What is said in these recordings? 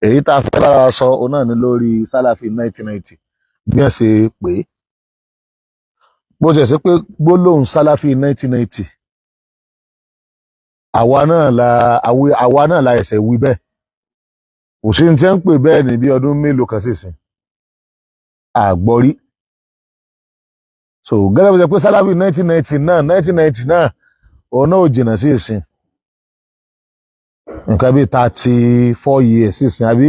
Èyí tá a fẹ́ bára wa sọ òun náà ni lórí Sálàfí 1990 bí wọ́n ṣe pè é. Bó ṣe ṣe pé gbólóhùn Sálàfí 1990 àwa náà la àwa náà la ẹsẹ̀ wí bẹ́ẹ̀. Kò sí ní tí wọ́n ń pè bẹ́ẹ̀ ní bí ọdún mélòó kan sísìn àgbọ́rí. So gẹ́gẹ́ bí ṣe pé Sálàfí 1990 náà 1990 náà òun náà ò jìnnà sí ìsìn, nǹkan bíi 34 years sísìn àbí.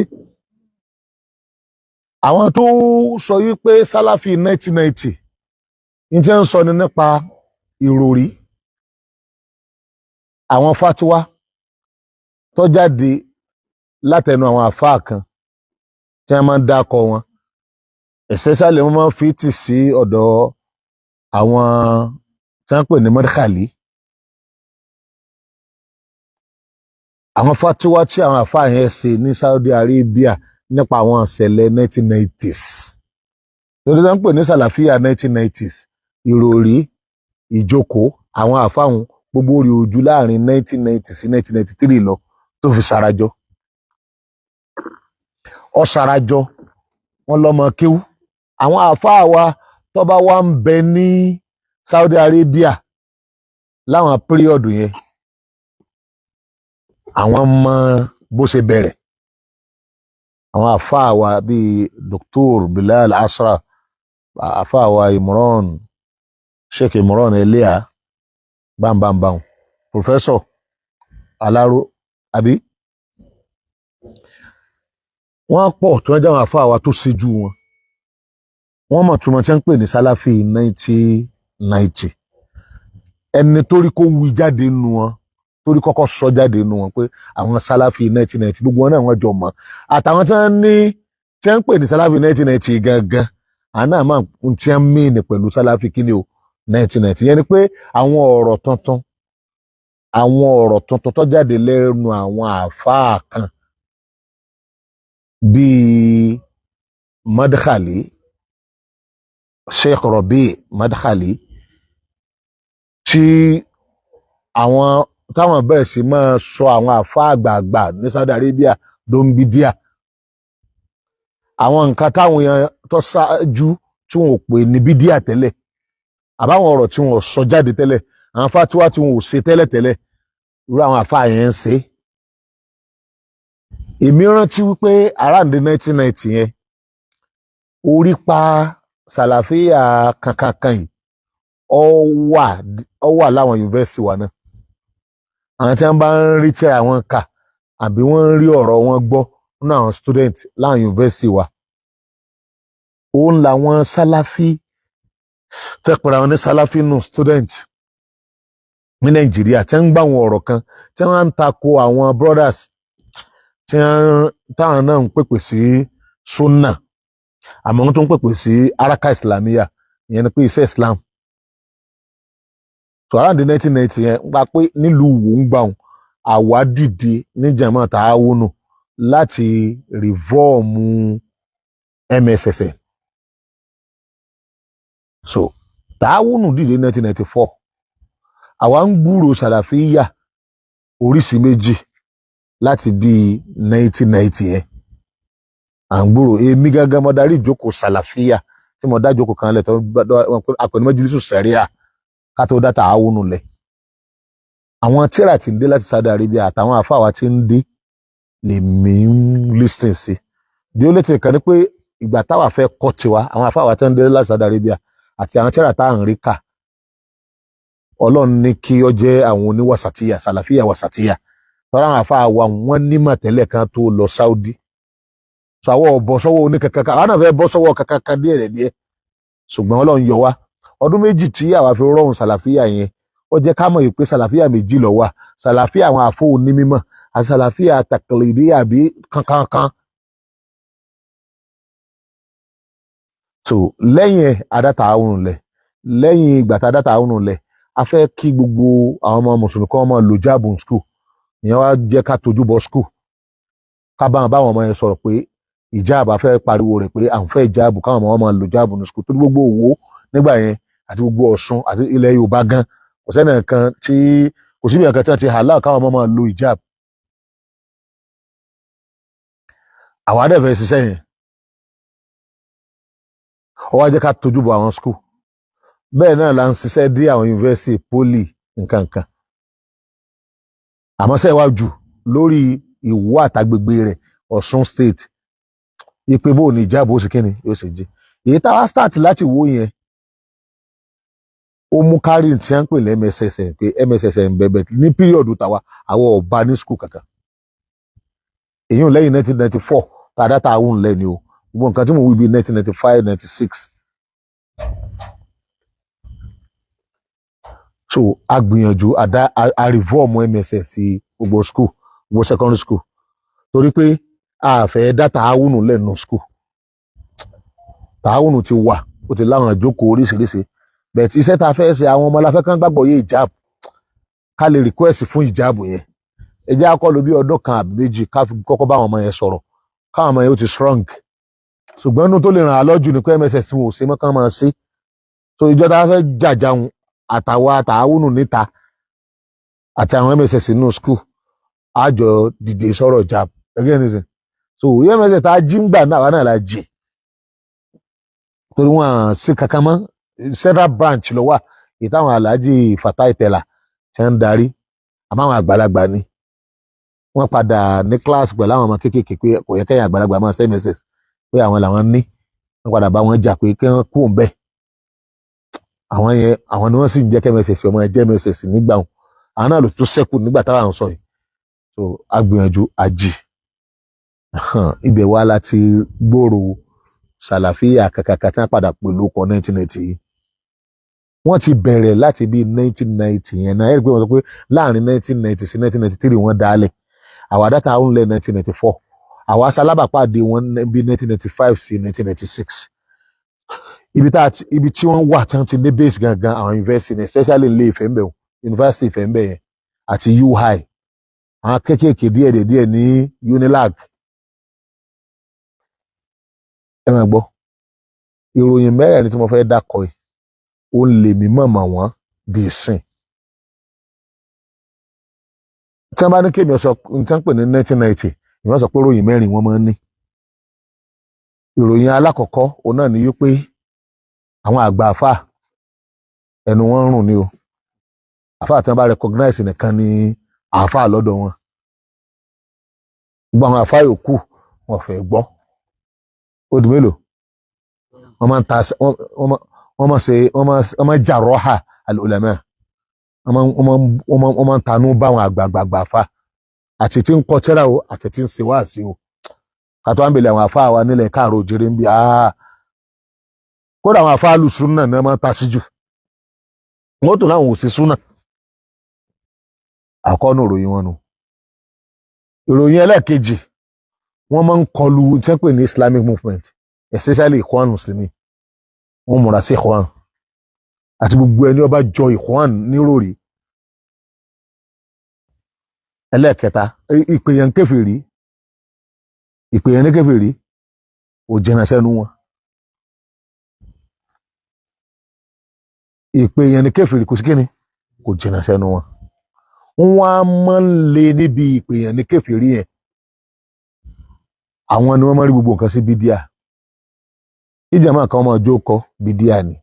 Àwọn tó sọ yí pé Sálàfí 1990 ní tí wọ́n ń sọ ni nípa ìròrí àwọn fatiwa tó jáde látẹnu àwọn àfáà kan tí wọ́n máa ń dákọ wọn, especially wọ́n máa ń fi tì sí ọ̀dọ̀ àwọn tí wọ́n ń pè ní mọ́díkàlì. Àwọn fatiwa tí àwọn àfáà yẹn ṣe ní Saudi Arabia nípa àwọn ìṣẹ̀lẹ̀ 1990s, torí wọ́n ń pè ní sàlàfíà 1990s, ìròrí ìjókòó àwọn àfáà wọn gbogbo orí ojú láàrin 1990 sí 1993 lọ tó fi sarajọ. Ọ sarajọ wọn lọmọ kéwú. Àwọn àfáà wa tó bá wà ń bẹ ní Saudi Arabia láwọn píríọ̀dù yẹn, àwọn mọ bó ṣe bẹ̀rẹ̀. Àwọn àfáà wa bíi Dr. Bilal Asra, àfáà wa Imran, Sheikh Imran Elia, bámbámbám, Professor Alaro, àbí wọ́n pọ̀ tí wọ́n jẹ́ àwọn àfáà wa tó ṣejú wọn. Wọ́n mọ̀ túmọ̀ tí wọ́n ń pè ní Sálàfí 1990. Ẹni tó rí kó wí jáde nu wọn, torí kọ́kọ́ sọ jáde nu wọn pé àwọn Sálàfí 1990, gbogbo wọn náà wọ́n jọ mọ̀. Àtàwọn tí wọ́n ní tí wọ́n ń pè ní Sálàfí 1990 gangan, àná àmọ́ ń tí wọ́n mìíní pẹ̀lú Sálàfí kíni o 1990 yẹn ni pé àwọn ọ̀rọ̀ tuntun, àwọn ọ̀rọ̀ tuntun tó jáde lẹ́nu àwọn àáfàá kan bíi Madkhali, Sheikh Rabi Madkhali, tí àwọn táwọn bẹ̀rẹ̀ sí máa sọ àwọn àáfàá àgbààgbà ní Saudi Arabia dombidia, àwọn nǹkan táwọn èèyàn tó ṣáájú tí wọn ò pè ní bídíà tẹ́lẹ̀, àbáwọn ọ̀rọ̀ tí wọn ò sọ jáde tẹ́lẹ̀, àwọn fatiwa tí wọn ò ṣe tẹ́lẹ̀tẹ́lẹ̀, irú àwọn àfáà yẹn ń ṣe. Èmi rántí wípé around 1990 yẹn, orí pa sàlàfíà kankankan yìí ọ wà láwọn yunifásitì wa náà. Àwọn tí wọ́n bá ń rí tí àwọn kà àbí wọ́n ń rí ọ̀rọ̀ wọn gbọ́ nínú àwọn student láwọn yunifásitì wa, òun làwọn sálàfí tẹ́pẹ̀rẹ̀ àwọn ní sálàfí nù student ní Nàìjíríà tí wọ́n ń gbà àwọn ọ̀rọ̀ kan tí wọ́n ń tako àwọn brothers tí wọ́n táwọn náà ń pèpè sí sunna, àmọ́ wọ́n tó ń pèpè sí araka islamiyya, ìyẹn ni pé iṣẹ́ Islam. So around the 1990 yẹn, ń gba pé nílùú Ìwó ń gbà wọn, àwa dìde ní jàmọ́ tààwọnù láti rìfọ́ọ̀mù MSSN. So tààwọnù dìde 1994, àwa ń gbúrò sàlàfíyà oríṣi méjì láti bíi 1990 yẹn à ń gbúrò. Èmi gángan mo darí ìjókòó sàlàfíà tí mo dá ìjókòó kan lẹ̀ tó àpẹẹrẹ mọ́júlísù sẹ̀ríà ká tó dá tààwọnù lẹ̀. Àwọn tíra tí ń dé láti Saudi Arabia àtàwọn àfáwà tí ń dé lèmi ń listen sí. Bí ó létí kan ní pé ìgbà táwa fẹ́ kọ́ tiwa, àwọn àfáwà tí ń dé láti Saudi Arabia àti àwọn tíra tá à ń rí kà, Ọlọ́run ní kí ó jẹ́ àwọn oníwàsàtìyà, sàlàfíà wàsàtìyà, tọ́lá àwọn àfáà wa wọ́n nímọ̀ tẹ́lẹ̀ kan tó lọ Saudi. So àwọn ọ̀bọ̀ sọ́wọ́ oníkankan, àwọn náà fẹ́ bọ́ sọ́wọ́ kankan díẹ̀ díẹ̀, ṣùgbọ́n Ọlọ́run yọ wá. Ọdún méjì tí àwa fi rọrùn sàlàfíà yẹn, ó jẹ́ ká mọ̀ yìí pé sàlàfíà méjì ló wà: sàlàfíà àwọn àfọ onímọ̀ àti sàlàfíà tàkìlìdí àbí kankankan. So lẹ́yìn àdáta àwọn lẹ̀, lẹ́yìn ìgbà tá àdáta àwọn lẹ̀, a fẹ́ kí gbogbo àwọn ọmọ mùsùlùmí kọ́ ọmọ lò jáàbù school. Ìyẹn wá jẹ́ ká tójú bọ school, ká bá àwọn ọmọ yẹn sọ̀rọ̀ pé ìjáàbù, a fẹ́ pariwo rẹ̀ pé à ń fẹ́ ìjáàbù, káwọn ọmọ wọn máa lò jáàbù ní school. Tó ní gbogbo Òwò nígbà yẹn àti gbogbo Ọ̀ṣun àti ilẹ̀ Yorùbá gan, kò sẹ́ni kan tí kò síbi kan tí wọ́n ti halal káwọn ọmọ máa lo ìjáàbù. Àwa dẹ̀ fẹ́ ṣiṣẹ́ yẹn, ó wá jẹ́ ká tójú bọ àwọn school. Bẹ́ẹ̀ náà là ń ṣiṣẹ́ dé àwọn yunifásitì, poly, nǹkan kan. Àmọ́ sẹ́ẹ̀ wá jù lórí Ìwó àtàgbègbè rẹ̀, Ọ̀ṣun State, ipe bó ní ìjáàbò ó sì kíni yóò sì jí. Èyí táwa start láti wó yẹn, ó mú kárì tí wọ́n ń pè ní MSSN, pé MSSN ń bẹ̀bẹ̀ ní period tàwa. Àwọn ọba ní school kankan, èyí ò lẹ́yìn 1994 tá a dá tá a wùn lẹ́ni o. Gbogbo nǹkan tí mo wí bíi 1995, 96. So a gbìyànjú àdá a reform MSS sí gbogbo school, gbogbo secondary school, torí pé a fẹ́ dá tààwùnù lẹ́nu school. Tààwùnù ti wà, ó ti láwọn àjókòó oríṣiríṣi, bẹ́ẹ̀ tí iṣẹ́ tá a fẹ́ ṣe, àwọn ọmọ aláfẹ́ kan gbàgbọ́ yé ìjáàbù, ká lè request fún ìjáàbù yẹn. Ẹ jẹ́ á kọ́ lò bí ọdún kan àbí méjì, ká fi kọ́kọ́ bá àwọn ọmọ yẹn sọ̀rọ̀, káwọn ọmọ yẹn ó ti strong. Ṣùgbọ́n inú tó lè ràn á lọ́jù ni pé MSS wọn ò ṣe mọ́, kán máa ṣe. So ìjọ tá a fẹ́ jàjàun àtàwọn àtàwùnù níta àti àwọn MSS nínú school, àjọ dìde sọ̀rọ̀ jáàbù ẹgẹ́ nísìn. So MSS tá a jí ń gbà náà, àwa náà la jì, torí wọn à sí kankan mọ́. Central branch ló wà, èyí táwọn Alhaji Fatai Tẹ̀là tí ń darí. Àmọ́ àwọn àgbàlagbà ni wọ́n padà ní class pẹ̀lú àwọn ọmọ kéékèèké pé kò yẹ kẹ́yìn àgbàlagbà máa ṣe MSS, pé àwọn làwọn ní. Wọ́n padà bá wọn jà pé kí wọ́n kú òun bẹ́ẹ̀. Àwọn yẹn, àwọn ni wọ́n sì ń jẹ́ kí MSS ọmọ ẹ̀jẹ̀ MSS nígbà wọn. Àwọn náà ló tún ṣẹ́kù nígbà táwọn ń sọ yìí. So a gbìyànjú àjì ibẹ̀ wá láti gbòòrò sàlàfíà kàkàkà tí wọ́n padà pè lóko 1990 yìí. Wọ́n ti bẹ̀rẹ̀ láti bíi 1990 yẹn náà. Ẹ̀rí pé wọ́n sọ pé láàrin 1990 sí 1993 wọ́n dálẹ̀. Àwa dátà ń lẹ̀ 1994, àwa sálábàpàdé wọn bíi 1995 sí 1996. Ibi tí wọ́n wà tí wọ́n ti ní base gangan, àwọn university ní, especially ilé Ifẹ̀ ń bẹ̀, University Ifẹ̀ ń bẹ̀ yẹn àti UI, àwọn kéékèèké díẹ̀ díẹ̀ ní UNILAG. Ẹ máa gbọ́ ìròyìn mẹ́rẹ̀ẹ̀rin tí mo fẹ́ dákọ̀ yìí, ó ń lè mí mọ̀mọ́ wọn di ìsìn. Tí wọ́n bá ní kéèmí sọ ní tí wọ́n pè ní 1990, ìwọ́n sọ pé ìròyìn mẹ́rin wọ́n máa ń ní. Ìròyìn alákọ̀ọ́kọ́ òun náà ni wípé àwọn àgbà àfà ẹnu wọn ń rùn ni o. Àfà tí wọ́n bá recognize nìkan ni àfà lọ́dọ̀ wọn. Gbogbo àwọn àfà yòókù wọn fẹ́ gbọ́. Ó di mélòó? Wọ́n máa ń ta, wọ́n máa ṣe, wọ́n máa jarraha al-ulama, wọ́n máa ń tanú bá àwọn àgbààgbà àfà àti tí ń kọ tírà o, àti tí ń ṣe wáàsí o. Kàtó àǹbẹ̀lẹ̀ àwọn àfà wa nílẹ̀ káàró òjèrè ń bí kódà àwọn àfà alùsùnà náà máa ń ta sí jù, wọ́n tó láwọn ò sí súnà. Àkọ́nù ìròyìn wọn nù. Ìròyìn ẹlẹ́ẹ̀kejì, wọ́n máa ń kọlu tí wọ́n pè ní Islamic movement, especially Ikhwan Muslimi. Wọ́n múra sí Ikhwan àti gbogbo ẹni ó bá jọ Ikhwan níròrí. Ẹlẹ́ẹ̀kẹta, ìpèyàn kèfèrí, ìpèyàn ní kèfèrí ò jìnnà sẹ́nu wọn. Ìpèyàn ní kèfèrí kò sí kíni, kò jìnnà sẹ́nu wọn. Wọ́n á máa ń le níbi ìpèyàn ní kèfèrí yẹn. Àwọn ni wọ́n máa ń rí gbogbo nǹkan sí bídíà. Ìjàmbá kan máa jó kọ bídíà ni.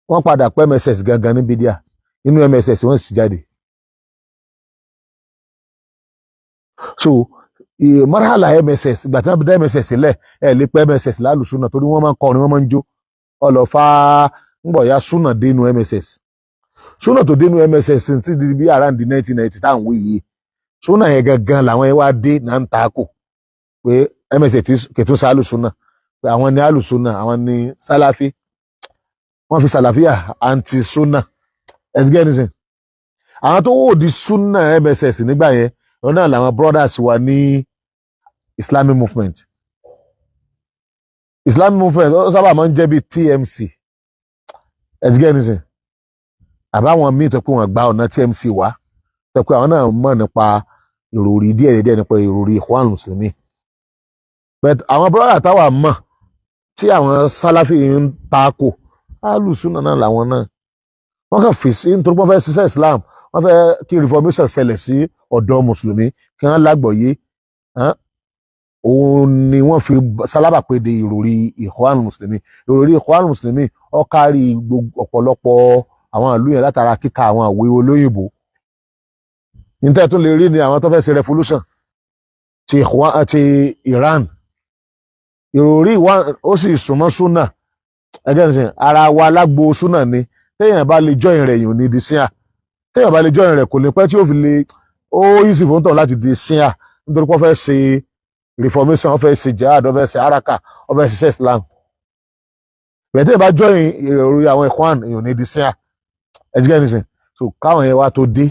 Wọ́n padà pẹ́ MSS gangan ní bídíà. Inú MSS wọ́n sì jáde. So marhala MSS, ìgbà tí wọ́n dá MSS sílẹ̀, ẹ̀ lè pẹ́ MSS lálùsúnà torí wọ́n máa ń kọrin, wọ́n máa ń jó. Ọlọ́fà ń bọ̀ ya súnà dénú MSS. Súnà tó dénú MSS ti di bí around the 1990 tá à ń wí yìí. Súnà yẹn gangan làwọn yẹn wá dé náà ń takò pé MSS kìtún sí alùsúnà, pé àwọn ní alùsúnà, àwọn ní sálàfí. Wọ́n fi sàlàfíà anti súnà. Ẹ̀sìgẹ́ nísìn. Àwọn tó wò di súnà MSS nígbà yẹn, wọn náà làwọn brothers wa ní Islamic movement. Islamic movement ó sábà máa ń jẹ́ bí TMC. Ẹ̀sìgẹ́ nísìn. Àbáwọn míì tó pé wọ́n gba ọ̀nà TMC wá, tó pé àwọn náà mọ̀ nípa ìròrí díẹ̀ díẹ̀ nípa ìròrí Ikhwan Muslimi. But àwọn brother táwa mọ̀ tí àwọn Sálàfí ń takò, alùsùnà náà làwọn náà. Wọ́n kàn fi sí nítorí wọ́n fẹ́ ṣiṣẹ́ Islam, wọ́n fẹ́ kí reformation ṣẹlẹ̀ sí ọ̀dọ́ mùsùlùmí, kí wọ́n lágbọ̀ọ́yé. Òun ni wọ́n fi sálábà pé de ìròrí Ikhwan Muslimin. Ìròrí Ikhwan Muslimin ó kárí gbogbo ọ̀pọ̀lọpọ̀ àwọn ìlú yẹn látara kíka àwọn ìwé olóyìnbó. Níta tó lè rí ni àwọn tó fẹ́ ṣe revolution ti Ikhwan ti Iran. Ìròrí wa ó sì súnmọ́ súnà ẹjẹ́ nìsín ara wa lágbo súnà ni. Téèyàn bá lè join rẹ̀, yìí ò ní di síà. Téèyàn bá lè join rẹ̀, kò ní pẹ́ tí ó fi lè ó easy fún tọ̀ láti di síà, nítorí pé ó fẹ́ ṣe reformation, ó fẹ́ ṣe jihad, ó fẹ́ ṣe haraka, ó fẹ́ ṣiṣẹ́ Islam. Bẹ̀ẹ́ téèyàn bá join ìròrí àwọn Ikhwan, èèyàn ò ní di síà ẹjẹ́ nìsín. So káwọn yẹn wá tó dé,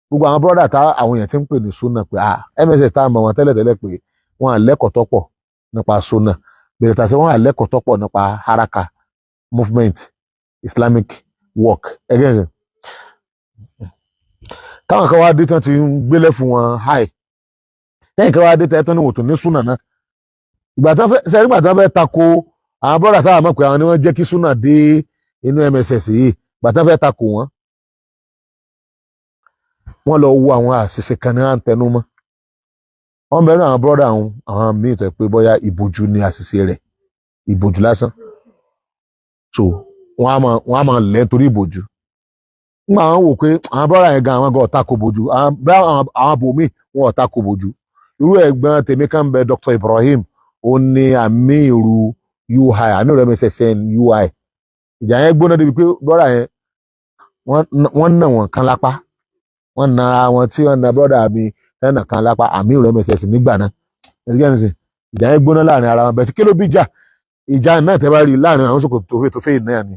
gbogbo àwọn brother tá àwọn èèyàn ti ń pè ní súnà pé, ah, MSS tá a mọ̀ wọn tẹ́lẹ̀tẹ́lẹ̀ pé wọ́n à lẹ́kọ̀ọ́ tọ́pọ̀ nípa súnà, bẹ̀rẹ̀ tàbí wọ́n à lẹ́kọ̀ọ́ tọ́pọ̀ nípa haraka movement, Islamic work ẹgẹ́ ẹ̀sìn. Táwọn kan wá dé tán ti ń gbélé fún wọn high, lẹ́yìn kan wá dé tán ní wòtò ní súnà náà. Ìgbà tán fẹ́ sẹ́yìn, ìgbà tán fẹ́ tako àwọn brother táwọn mọ̀ pé àwọn ni wọ́n jẹ́ kí súnà dé inú MSS yìí, ìgbà tán fẹ́ tako wọn, wọ́n lọ wo àwọn àṣìṣe kan ní à ń tẹnu mọ́. Wọ́n bẹ̀rẹ̀ àwọn brother àwọn míì tó yẹ pé bóyá ìbojú ni àṣìṣe rẹ̀, ìbojú lásán. So wọ́n á máa lẹ́ torí ìbojú. Nígbà wọn wò pé àwọn brother yẹn gan, àwọn gan ọ̀tá kò bojú, àwọn bòmíì wọn ọ̀tá kò bojú. Irú ẹ̀gbọ́n tèmi kan bẹ, Dr. Ibrahim, ó ní àmírù UI, àmírù MSSN UI. Ìjà yẹn gbóná débi pé brother yẹn, wọ́n nà wọ́n kan lápá, wọ́n na àwọn tí wọ́n na brother mi tẹ́nà kan lápá, àmírù MSS nígbà náà. Ìjà yẹn gbóná láàrin ara wọn. Bẹ́ẹ̀ kí ló bí jà? Ìjà náà tẹ́ bá rí láàrin àwọn sòkòtò tó fẹ́ náà ni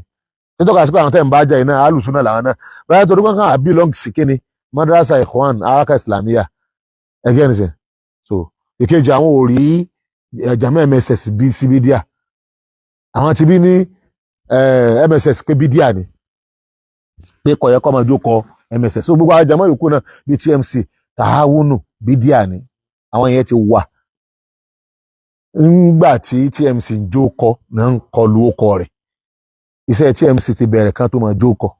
nítọ́ka sí pé àwọn tẹ́ ń bá jà yìí náà, alùsùn náà làwọn náà báyìí, torí wọn kàn á belong sí kíni, madrasa Ikhwan, araka Islamiyya ẹgẹ́ nìṣẹ́. So ìkejì, àwọn ò rí jama MSS bí sí bídíà. Àwọn ti bí ní MSS pé bídíà ni, pé kò yẹ kó máa jókòó MSS. So gbogbo àwọn jama yòókù náà bíi TMC, Tahawunu, bídíà ni. Àwọn yẹn ti wà ńgbà tí TMC ń jókòó náà, ń kọlu ókọ rẹ̀. Iṣẹ́ TMC ti bẹ̀rẹ̀ kan tó máa jókòó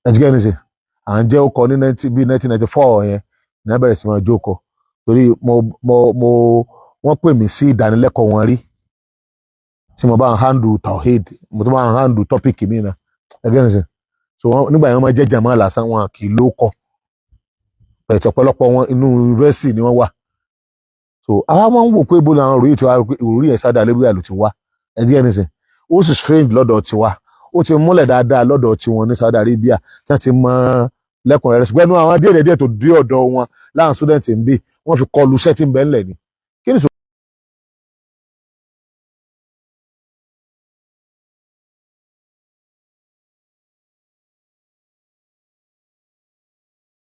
ẹ̀jíkẹ́ ní sè à ń jẹ́ ókọ ní bíi 1994 yẹn ní wọ́n bẹ̀rẹ̀ sí máa jókòó, torí mo mo mo wọ́n pè mí sí ìdánilẹ́kọ̀ọ́ wọn rí tí mo bá ń handle tawhid, mo tó bá ń handle topic mi náà ẹ̀gẹ́ ní sè. So wọ́n nígbà yẹn, wọ́n máa jẹ́ jàmá lásán, wọn kì í ló kọ́ pẹ̀tẹ̀. Ọ̀pọ̀lọpọ̀ wọn inú yunifásitì ni wọ́n wà. So àwa máa ń wò pé ibo làwọn òròyìn tí wàá òròyìn yẹn Saudi Arabia ló ti wá ẹ̀gẹ́ ní sè. Ó sì strange lọ́dọ̀ tiwa, ó ti múlẹ̀ dáadáa lọ́dọ̀ tiwọn ní Saudi Arabia tí wọ́n ti mọ lẹ́kùnrẹ́rẹ́, ṣùgbọ́n ẹnu àwọn díẹ̀ díẹ̀ tó dé ọ̀dọ̀ wọn láwọn student ń bí, wọ́n fi kọlu iṣẹ́ tí ń bẹ ńlẹ̀ ni.